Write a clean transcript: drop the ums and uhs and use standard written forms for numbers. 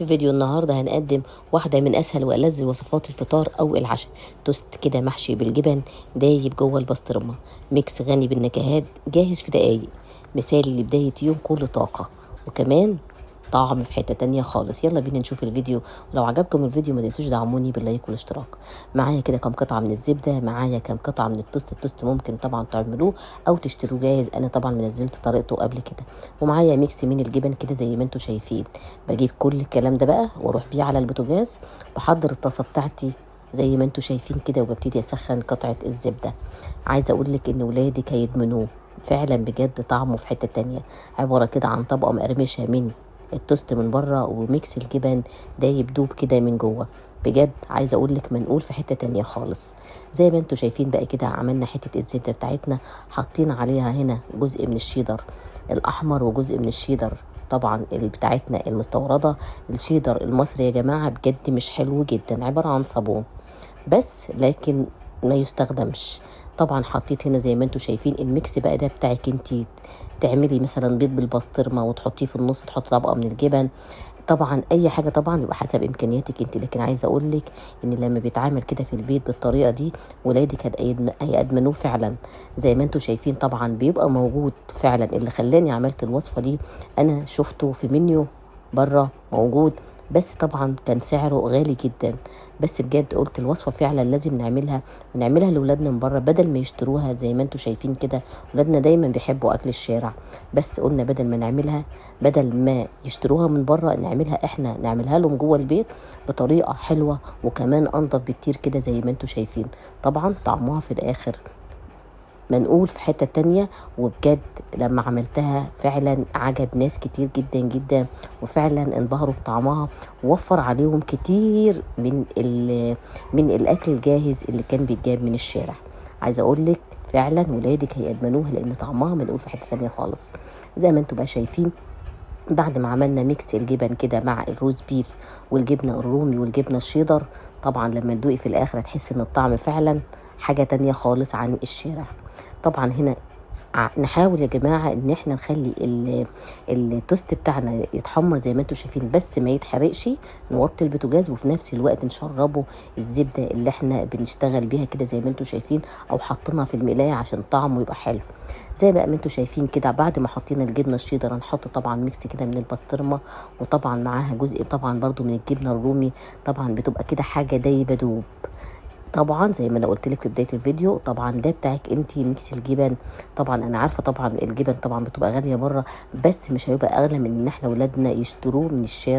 في فيديو النهاردة هنقدم واحدة من أسهل وألذ وصفات الفطار أو العشاء، توست كده محشي بالجبن دايب جوه البسطرمة، mix غني بالنكهات جاهز في دقايق، مثالي لبداية يوم كله طاقة وكمان طعم في حتة تانية خالص. يلا بينا نشوف الفيديو، ولو عجبكم الفيديو ما تنسوش دعموني بال like والاشتراك. معايا كده كام قطعة من الزبدة، معايا كام قطعة من التوست. التوست ممكن طبعا تعملوه او تشتروه جاهز، انا طبعا منزلت طريقته قبل كده. ومعايا mix من الجبن كده زي ما انتم شايفين. بجيب كل الكلام ده بقى واروح بيه على البوتاجاز، بحضر الطاسة بتاعتي زي ما انتم شايفين كده، وببتدي اسخن قطعة الزبدة. عايزة اقولك ان ولادك هيدمنوه فعلا بجد، طعمه في حتة تانية. عبارة كده عن طبقة مقرمشة من التوست من بره و mix الجبن دايب دوب كده من جوه. بجد عايزه اقول لك منقول في حتة تانية خالص. زي ما انتم شايفين بقى كده عملنا حتة الزبدة بتاعتنا، حاطين عليها هنا جزء من الشيدر الاحمر وجزء من الشيدر طبعا اللي بتاعتنا المستورده. الشيدر المصري يا جماعة بجد مش حلو جدا، عبارة عن صابون بس، لكن ما يستخدمش. طبعا حطيت هنا زي ما انتم شايفين ال mix بقى ده بتاعك انتي، تعملي مثلا بيض بالبسطرمه وتحطيه في النص، وتحطي طبقه من الجبن، طبعا اي حاجة طبعا بيبقى حسب امكانياتك انت. لكن عايزه اقول لك ان لما بيتعامل كده في البيت بالطريقة دي ولادك هيأدمنوه فعلا زي ما انتم شايفين. طبعا بيبقى موجود فعلا. اللي خلاني عملت الوصفة دي انا شفته في منيو بره موجود، بس طبعا كان سعره غالي جدا، بس بجد قلت الوصفة فعلا لازم نعملها ونعملها لولادنا من بره بدل ما يشتروها. زي ما انتم شايفين كده ولادنا دايما بيحبوا اكل الشارع، بس قلنا بدل ما نعملها، بدل ما يشتروها من بره نعملها احنا، نعملها لهم جوه البيت بطريقة حلوة وكمان انضف بكتير كده زي ما انتم شايفين. طبعا طعمها في الاخر منقول في حتة تانية، وبجد لما عملتها فعلا عجب ناس كتير جدا جدا، وفعلا انبهروا بطعمها، ووفر عليهم كتير من الاكل الجاهز اللي كان بيتجاب من الشارع. عايزه اقول لك فعلا ولادك هيدمنوها لان طعمها منقول في حتة تانية خالص. زي ما انتم بقى شايفين بعد ما عملنا mix الجبن كده مع ال roast beef والجبنة الرومي والجبنة الشيدر، طبعا لما تدوقي في الاخر هتحسي ان الطعم فعلا حاجة تانية خالص عن الشارع. طبعا هنا نحاول يا جماعة ان احنا نخلي التوست بتاعنا يتحمر زي ما انتم شايفين، بس ما يتحرقش، نوطي البوتاجاز وفي نفس الوقت نشربه الزبدة اللي احنا بنشتغل بيها كده زي ما انتم شايفين، او حاطينها في المقلاية عشان طعمه يبقى حلو. زي بقى ما انتم شايفين كده بعد ما حطينا الجبنة الشيدر هنحط طبعا mix كده من البسطرمة، وطبعا معاها جزء طبعا برضو من الجبنة الرومي، طبعا بتبقى كده حاجة دايبة دوب. طبعا زي ما انا قلت لك في بداية الفيديو طبعا ده بتاعك انتي mix الجبن. طبعا انا عارفه طبعا الجبن طبعا بتبقى غالية بره، بس مش هيبقى اغلى من ان احنا ولادنا يشتروه من الشارع.